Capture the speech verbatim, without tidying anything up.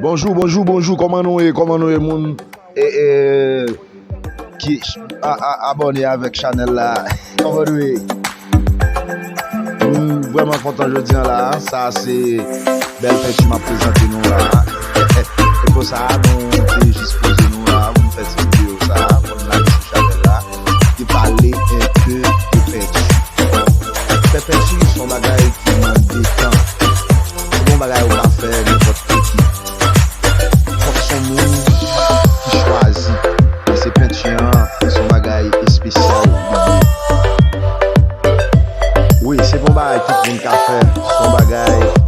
Bonjou, bonjou, bonjou, kòman nou ye? Kòman nou ye, moun e, e, ki a, a, abòne avèk chanèl la? Kòman nou ye? M vrèman kontan jodi an la. Sa se bèl penti m ap prezante nou la. Se konsa nou te jis poze nou la pou n fè ti videyo sa, pou n lage sou chanèl la, e pale enpe de penti. Fè penti se yon bagay ki mande tan. Se pa yon bagay ou ka fè nenpòt ki. Fòk se yon moun ki chwazi. E se penti an, se yon bagay espesyal li ye. Wi, se pa yon bagay tout moun ka fè. Se yon bagay